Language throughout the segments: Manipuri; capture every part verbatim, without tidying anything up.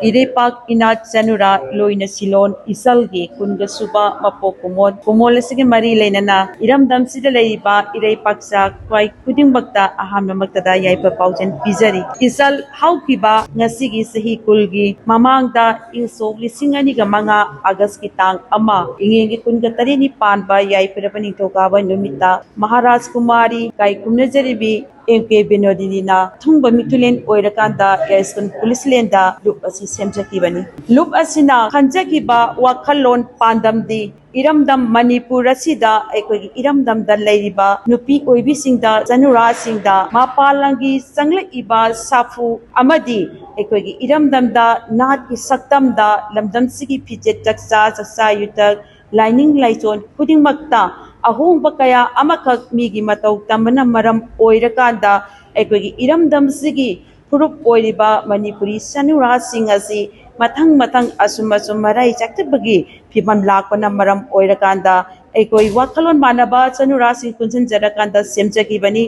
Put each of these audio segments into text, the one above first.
ꯏꯔꯩꯄꯥꯛ ꯏꯅꯥꯠ ꯆꯅꯨꯔꯥ ꯂꯣꯏꯅ ꯁꯤꯂꯣꯟ ꯏꯁꯜꯒꯤ ꯀꯨꯟꯒ ꯁꯨꯕ ꯃꯄꯣꯛ ꯀꯨꯝꯑꯣꯟ, ꯀꯨꯝꯑꯣꯟ ꯑꯁꯤꯒꯤ ꯃꯔꯤ ꯂꯩꯅꯅ ꯏꯔꯝꯗꯝꯁꯤꯗ ꯂꯩꯔꯤꯕ ꯏꯔꯩꯄꯥꯛ ꯆꯥꯛ ꯈ꯭ꯋꯥꯏ ꯈꯨꯗꯤꯡꯃꯛꯇ ꯑꯍꯥꯟꯕꯃꯛꯇꯗ ꯌꯥꯏꯐ ꯄꯥꯎꯖꯦꯜ ꯄꯤꯖꯔꯤ꯫ ꯏꯁꯜ ꯍꯧꯈꯤꯕ ꯉꯁꯤꯒꯤ ꯆꯍꯤ ꯀꯨꯜꯒꯤ ꯃꯃꯥꯡꯗ ꯏꯪ ꯁꯣꯛ ꯂꯤꯁꯤꯡ ꯑꯅꯤꯒ ꯃꯉꯥ ꯑꯥꯒꯁꯀꯤ ꯇꯥꯡ ꯑꯃ, ꯏꯉꯦꯟꯒꯤ ꯀꯨꯟꯒ ꯇꯔꯦꯠꯅꯤ ꯄꯥꯟꯕ ꯌꯥꯏꯐꯔꯕ ꯅꯤꯡꯊꯧꯀꯥꯕ ꯅꯨꯃꯤꯠꯇ ꯃꯍꯥꯔꯥꯖ ꯀꯨꯃꯥꯔꯤ ꯀꯥꯏꯀꯨꯝꯅꯖꯔꯤꯕꯤ ꯑꯦꯝ ꯀꯦ ꯕꯤꯅꯣꯗꯤꯅꯤꯅ ꯊꯨꯡꯕ ꯃꯤꯊꯨꯂꯦꯟ ꯑꯣꯏꯔꯀꯥꯟꯗ ꯌꯥꯏꯁ꯭ꯀꯨꯜ ꯄꯨꯂꯤꯁ ꯂꯦꯟꯗ ꯂꯨꯞ ꯑꯁꯤ ꯁꯦꯝꯖꯈꯤꯕꯅꯤ꯫ ꯂꯨꯞ ꯑꯁꯤꯅ ꯈꯟꯖꯈꯤꯕ ꯋꯥꯈꯜꯂꯣꯟ ꯄꯥꯟꯗꯝꯗꯤ ꯏꯔꯝꯗꯝ ꯃꯅꯤꯄꯨꯔ ꯑꯁꯤꯗ ꯑꯩꯈꯣꯏꯒꯤ ꯏꯔꯝꯗꯝꯗ ꯂꯩꯔꯤꯕ ꯅꯨꯄꯤ ꯑꯣꯏꯕꯤꯁꯤꯡꯗ, ꯆꯅꯨꯔꯥꯁꯤꯡꯗ, ꯃꯄꯥꯟ ꯂꯝꯒꯤ ꯆꯪꯂꯛꯏꯕ ꯁꯥꯐꯨ ꯑꯃꯗꯤ ꯑꯩꯈꯣꯏꯒꯤ ꯏꯔꯝꯗꯝꯗ ꯅꯥꯠꯀꯤ ꯁꯛꯇꯝꯗ ꯂꯝꯗꯝꯁꯤꯒꯤ ꯐꯤꯖꯦꯠ ꯆꯛꯆꯥ, ꯆꯛꯆꯥ ꯌꯨꯊꯛ, ꯂꯥꯏꯅꯤꯡ ꯂꯥꯏꯁꯣꯟ ꯈꯨꯗꯤꯡꯃꯛꯇ ꯑꯍꯣꯡꯕ ꯀꯌꯥ ꯑꯃꯈꯛ ꯃꯤꯒꯤ ꯃꯇꯧ ꯇꯝꯕꯅ ꯃꯔꯝ ꯑꯣꯏꯔꯀꯥꯟꯗ ꯑꯩꯈꯣꯏꯒꯤ ꯏꯔꯝꯗꯝꯁꯤꯒꯤ ꯐꯨꯔꯨꯞ ꯑꯣꯏꯔꯤꯕ ꯃꯅꯤꯄꯨꯔꯤ ꯆꯅꯨꯔꯥꯁꯤꯡ ꯑꯁꯤ ꯃꯊꯪ ꯃꯊꯪ ꯑꯁꯨꯝ ꯑꯁꯨꯝ ꯃꯔꯥꯏ ꯆꯠꯇꯕꯒꯤ ꯐꯤꯕꯝ ꯂꯥꯛꯄꯅ ꯃꯔꯝ ꯑꯣꯏꯔꯀꯥꯟꯗ ꯑꯩꯈꯣꯏ ꯋꯥꯈꯜꯂꯣꯟ ꯃꯥꯟꯅꯕ ꯆꯅꯨꯔꯥꯁꯤꯡ ꯄꯨꯟꯁꯤꯟꯖꯔꯀꯥꯟꯗ ꯁꯦꯝꯖꯈꯤꯕꯅꯤ꯫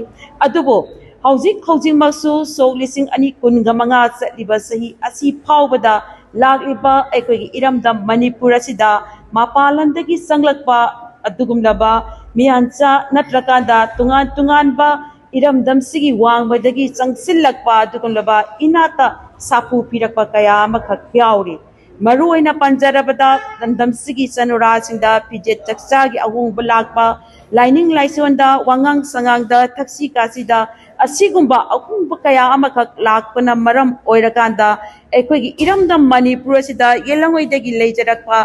ꯑꯗꯨꯕꯨ ꯍꯧꯖꯤꯛ ꯍꯧꯖꯤꯛꯃꯛꯁꯨ ꯁꯣꯛ ꯂꯤꯁꯤꯡ ꯑꯅꯤ ꯀꯨꯟꯒ ꯃꯉꯥ ꯆꯠꯂꯤꯕ ꯆꯍꯤ ꯑꯁꯤ ꯐꯥꯎꯕꯗ ꯂꯥꯛꯂꯤꯕ ꯑꯩꯈꯣꯏꯒꯤ ꯏꯔꯝꯗꯝ ꯃꯅꯤꯄꯨꯔ ꯑꯁꯤꯗ ꯃꯄꯥꯟ ꯂꯝꯗꯒꯤ ꯆꯪꯂꯛꯄ ꯑꯗꯨꯒꯨꯝꯂꯕ ꯃꯤꯌꯥꯟꯆꯥ ꯅꯠꯇ꯭ꯔꯀꯥꯟꯗ ꯇꯣꯉꯥꯟ ꯇꯣꯉꯥꯟꯕ ꯏꯔꯝꯗꯝꯁꯤꯒꯤ ꯋꯥꯡꯃꯗꯒꯤ ꯆꯪꯁꯤꯜꯂꯛꯄ ꯑꯗꯨꯒꯨꯝꯂꯕ ꯏꯅꯥꯠꯇ ꯁꯥꯐꯨ ꯄꯤꯔꯛꯄ ꯀꯌꯥ ꯑꯃꯈꯛ ꯌꯥꯎꯔꯤ꯫ ꯃꯔꯨꯑꯣꯏꯅ ꯄꯟꯖꯔꯕꯗ ꯂꯝꯗꯝꯁꯤꯒꯤ ꯆꯅꯨꯔꯥꯁꯤꯡꯗ ꯐꯤꯖꯦꯠ ꯆꯛꯆꯥꯒꯤ ꯑꯍꯣꯡꯕ ꯂꯥꯛꯄ, ꯂꯥꯏꯅꯤꯡ ꯂꯥꯏꯁꯣꯟꯗ, ꯋꯥꯉꯥꯡ ꯁꯉꯥꯡꯗ, ꯊꯛꯁꯤ ꯈꯥꯁꯤꯗ ꯑꯁꯤꯒꯨꯝꯕ ꯑꯍꯣꯡꯕ ꯀꯌꯥ ꯑꯃꯈꯛ ꯂꯥꯛꯄꯅ ꯃꯔꯝ ꯑꯣꯏꯔꯀꯥꯟꯗ ꯑꯩꯈꯣꯏꯒꯤ ꯏꯔꯝꯗꯝ ꯃꯅꯤꯄꯨꯔ ꯑꯁꯤꯗ ꯌꯦꯜꯂꯉꯣꯏꯗꯒꯤ ꯂꯩꯖꯔꯛꯄ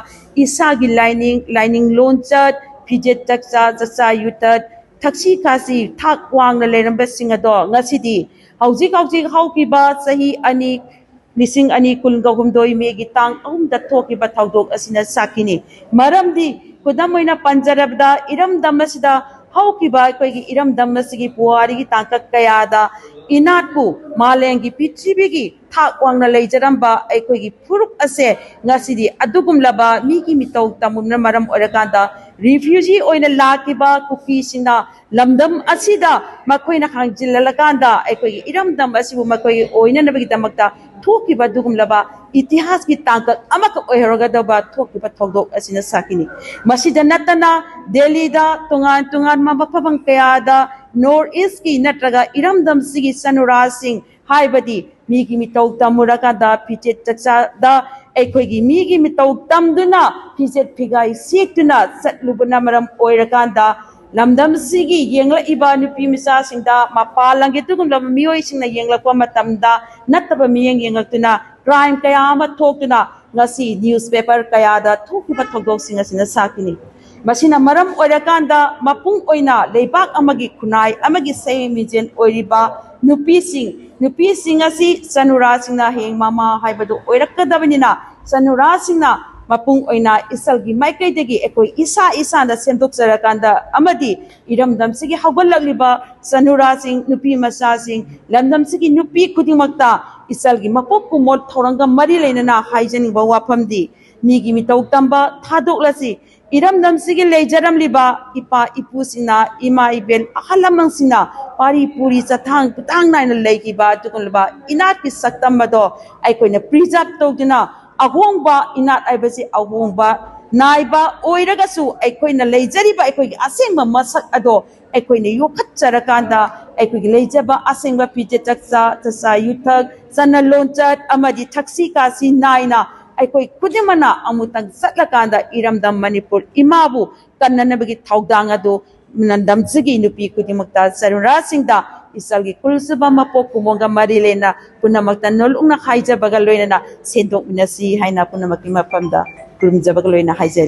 ꯏꯁꯥꯒꯤ ꯂꯥꯏꯅꯤꯡ, ꯂꯥꯏꯅꯤꯡ ꯂꯣꯟꯆꯠ, ꯐꯤꯖꯦꯠ ꯆꯛꯆꯥ, ꯆꯛꯆꯥ ꯌꯨꯊꯛ, ꯊꯛꯁꯤ ꯈꯥꯁꯤ ꯊꯥꯛ ꯋꯥꯡꯅ ꯂꯩꯔꯝꯕꯁꯤꯡ ꯑꯗꯣ ꯉꯁꯤꯗꯤ ꯍꯧꯖꯤꯛ ꯍꯧꯖꯤꯛ ꯍꯧꯈꯤꯕ ꯆꯍꯤ ꯑꯅꯤ, ꯂꯤꯁꯤꯡ ꯑꯅꯤ ꯀꯨꯟꯒ ꯍꯨꯝꯗꯣꯏ ꯃꯦꯒꯤ ꯇꯥꯡ ꯑꯍꯨꯝꯗ ꯊꯣꯛꯈꯤꯕ ꯊꯧꯗꯣꯛ ꯑꯁꯤꯅ ꯁꯥꯈꯤꯅꯤ꯫ ꯃꯔꯝꯗꯤ ꯈꯨꯗꯝ ꯑꯣꯏꯅ ꯄꯟꯖꯔꯕꯗ ꯏꯔꯝꯗꯝ ꯑꯁꯤꯗ ꯍꯧꯈꯤꯕ ꯑꯩꯈꯣꯏꯒꯤ ꯏꯔꯝꯗꯝ ꯑꯁꯤꯒꯤ ꯄꯨꯋꯥꯔꯤꯒꯤ ꯇꯥꯡꯀꯛ ꯀꯌꯥꯗ ꯏꯅꯥꯠꯄꯨ ꯃꯥꯂꯦꯝꯒꯤ ꯄ꯭ꯔꯤꯊꯤꯕꯤꯒꯤ ꯊꯥꯛ ꯋꯥꯡꯅ ꯂꯩꯖꯔꯝꯕ ꯑꯩꯈꯣꯏꯒꯤ ꯐꯨꯔꯨꯞ ꯑꯁꯦ ꯉꯁꯤꯗꯤ ꯑꯗꯨꯒꯨꯝꯂꯕ ꯃꯤꯒꯤ ꯃꯤꯇꯧ ꯇꯝꯕꯅ ꯃꯔꯝ ꯑꯣꯏꯔꯀꯥꯟꯗ ꯔꯤꯐ꯭ꯌꯨꯖꯤ ꯑꯣꯏꯅ ꯂꯥꯛꯈꯤꯕ ꯀꯨꯀꯤꯁꯤꯡꯅ ꯂꯝꯗꯝ ꯑꯁꯤꯗ ꯃꯈꯣꯏꯅ ꯍꯥꯡꯖꯤꯜꯂꯀꯥꯟꯗ ꯑꯩꯈꯣꯏꯒꯤ ꯏꯔꯝꯗꯝ ꯑꯁꯤꯕꯨ ꯃꯈꯣꯏꯒꯤ ꯑꯣꯏꯅꯅꯕꯒꯤꯗꯃꯛꯇ ꯊꯣꯛꯈꯤꯕ ꯑꯗꯨꯒꯨꯝꯂꯕ ꯏꯇꯤꯍꯥꯁꯀꯤ ꯇꯥꯡꯀꯛ ꯑꯃꯈꯛ ꯑꯣꯏꯍꯧꯔꯒꯗꯕ ꯊꯣꯛꯈꯤꯕ ꯊꯧꯗꯣꯛ ꯑꯁꯤꯅ ꯁꯥꯈꯤꯅꯤ꯫ ꯃꯁꯤꯗ ꯅꯠꯇꯅ ꯗꯦꯜꯂꯤꯗ ꯇꯣꯉꯥꯟ ꯇꯣꯉꯥꯟꯕ ꯃꯐꯝ ꯀꯌꯥꯗ ꯅꯣꯔꯠ ꯏꯁꯀꯤ ꯅꯠꯇ꯭ꯔꯒ ꯏꯔꯝꯗꯝꯁꯤꯒꯤ ꯆꯅꯨꯔꯥꯁꯤꯡ ꯍꯥꯏꯕꯗꯤ ꯃꯤꯒꯤ ꯃꯤꯇꯧ ꯇꯝꯃꯨꯔꯀꯥꯟꯗ ꯐꯤꯖꯦꯠ ꯆꯥꯛꯆꯥꯗ ꯑꯩꯈꯣꯏꯒꯤ ꯃꯤꯒꯤ ꯃꯤꯇꯧ ꯇꯝꯗꯨꯅ ꯐꯤꯖꯦꯠ ꯐꯤꯒꯥꯏ ꯁꯦꯠꯇꯨꯅ ꯆꯠꯂꯨꯕꯅ ꯃꯔꯝ ꯑꯣꯏꯔꯀꯥꯟꯗ ꯂꯝꯗꯝꯁꯤꯒꯤ ꯌꯦꯡꯂꯛꯏꯕ ꯅꯨꯄꯤ ꯃꯆꯥꯁꯤꯡꯗ ꯃꯄꯥꯟ ꯂꯝꯒꯤ ꯑꯗꯨꯒꯨꯝꯂꯕ ꯃꯤꯑꯣꯏꯁꯤꯡꯅ ꯌꯦꯡꯂꯛꯄ ꯃꯇꯝꯗ ꯅꯠꯇꯕ ꯃꯤꯠꯌꯦꯡ ꯌꯦꯡꯂꯛꯇꯨꯅ ꯀ꯭ꯔꯥꯏꯝ ꯀꯌꯥ ꯑꯃ ꯊꯣꯛꯇꯨꯅ ꯉꯁꯤ ꯅ꯭ꯌꯨꯁꯄꯦꯄꯔ ꯀꯌꯥꯗ ꯊꯣꯛꯈꯤꯕ ꯊꯧꯗꯣꯛꯁꯤꯡ ꯑꯁꯤꯅ ꯁꯥꯈꯤꯅꯤ꯫ ꯃꯁꯤꯅ ꯃꯔꯝ ꯑꯣꯏꯔꯀꯥꯟꯗ ꯃꯄꯨꯡ ꯑꯣꯏꯅ ꯂꯩꯕꯥꯛ ꯑꯃꯒꯤ ꯈꯨꯟꯅꯥꯏ ꯑꯃꯒꯤ ꯁꯌꯦꯡ ꯃꯤꯖꯦꯟ ꯑꯣꯏꯔꯤꯕ ꯅꯨꯄꯤꯁꯤꯡ, ꯅꯨꯄꯤꯁꯤꯡ ꯑꯁꯤ ꯆꯅꯨꯔꯥꯁꯤꯡꯅ ꯍꯌꯦꯡ ꯃꯃꯥ ꯍꯥꯏꯕꯗꯨ ꯑꯣꯏꯔꯛꯀꯗꯕꯅꯤꯅ ꯆꯅꯨꯔꯥꯁꯤꯡꯅ ꯃꯄꯨꯡ ꯑꯣꯏꯅ ꯏꯁꯜꯒꯤ ꯃꯥꯏꯀꯩꯗꯒꯤ ꯑꯩꯈꯣꯏ ꯏꯁꯥ ꯏꯁꯥꯅ ꯁꯦꯝꯗꯣꯛꯆꯔꯀꯥꯟꯗ ꯑꯃꯗꯤ ꯏꯔꯝꯗꯝꯁꯤꯒꯤ ꯍꯧꯒꯠꯂꯛꯂꯤꯕ ꯆꯅꯨꯔꯥꯁꯤꯡ, ꯅꯨꯄꯤ ꯃꯆꯥꯁꯤꯡ, ꯂꯝꯗꯝꯁꯤꯒꯤ ꯅꯨꯄꯤ ꯈꯨꯗꯤꯡꯃꯛꯇ ꯏꯁꯜꯒꯤ ꯃꯄꯣꯛ ꯀꯨꯝꯑꯣꯟ ꯊꯧꯔꯝꯒ ꯃꯔꯤ ꯂꯩꯅꯅ ꯍꯥꯏꯖꯅꯤꯡꯕ ꯋꯥꯐꯝꯗꯤ ꯃꯤꯒꯤ ꯃꯤꯇꯧ ꯇꯝꯕ ꯊꯥꯗꯣꯛꯂꯁꯤ꯫ ꯏꯔꯝꯗꯝꯁꯤꯒꯤ ꯂꯩꯖꯔꯝꯂꯤꯕ ꯏꯄꯥ ꯏꯄꯨꯁꯤꯡꯅ, ꯏꯃꯥ ꯏꯕꯦꯟ ꯑꯍꯜ ꯂꯃꯟꯁꯤꯡꯅ ꯄꯥꯔꯤ ꯄꯨꯔꯤ ꯆꯊꯥꯡ ꯄꯨꯊꯥꯡ ꯅꯥꯏꯅ ꯂꯩꯈꯤꯕ ꯑꯗꯨꯒꯨꯝꯂꯕ ꯏꯅꯥꯠꯀꯤ ꯁꯛꯇꯝ ꯑꯗꯣ ꯑꯩꯈꯣꯏꯅ ꯄ꯭ꯔꯤꯖꯥꯕ ꯇꯧꯗꯨꯅ ꯑꯍꯣꯡꯕ ꯏꯅꯥꯠ ꯍꯥꯏꯕꯁꯤ ꯑꯍꯣꯡꯕ ꯅꯥꯏꯕ ꯑꯣꯏꯔꯒꯁꯨ ꯑꯩꯈꯣꯏꯅ ꯂꯩꯖꯔꯤꯕ ꯑꯩꯈꯣꯏꯒꯤ ꯑꯁꯦꯡꯕ ꯃꯁꯛ ꯑꯗꯣ ꯑꯩꯈꯣꯏꯅ ꯌꯣꯛꯈꯠꯆꯔꯀꯥꯟꯗ ꯑꯩꯈꯣꯏꯒꯤ ꯂꯩꯖꯕ ꯑꯁꯦꯡꯕ ꯐꯤꯖꯦꯠ ꯆꯛꯆꯥ, ꯆꯥꯛꯆꯥ ꯌꯨꯊꯛ, ꯆꯠꯅ ꯂꯣꯟꯆꯠ ꯑꯃꯗꯤ ꯊꯛꯁꯤ ꯈꯥꯁꯤ ꯅꯥꯏꯅ ꯑꯩꯈꯣꯏ ꯈꯨꯗꯤꯡꯃꯛꯅ ꯑꯃꯨꯛꯇꯪ ꯆꯠꯂꯀꯥꯟꯗ ꯏꯔꯝꯗꯝ ꯃꯅꯤꯄꯨꯔ ꯏꯃꯥꯕꯨ ꯀꯟꯅꯅꯕꯒꯤ ꯊꯧꯗꯥꯡ ꯑꯗꯨ ꯂꯝꯗꯝꯁꯤꯒꯤ ꯅꯨꯄꯤ ꯈꯨꯗꯤꯡꯃꯛꯇ ꯆꯅꯨꯔꯥꯁꯤꯡꯗ ꯏꯁꯜꯒꯤ ꯀꯨꯟꯁꯨꯕ ꯃꯄꯣꯛ ꯀꯨꯝꯑꯣꯟꯒ ꯃꯔꯤ ꯂꯩꯅ ꯄꯨꯝꯅꯃꯛꯇ ꯅꯣꯂꯨꯛꯅ ꯍꯥꯏꯖꯕꯒ ꯂꯣꯏꯅꯅ ꯁꯦꯟꯗꯣꯛꯃꯤꯟꯅꯁꯤ ꯍꯥꯏꯅ ꯄꯨꯝꯅꯃꯛꯀꯤ ꯃꯐꯝꯗ ꯈꯨꯔꯨꯝꯖꯕꯒ ꯂꯣꯏꯅ ꯍꯥꯏꯖꯔꯤ꯫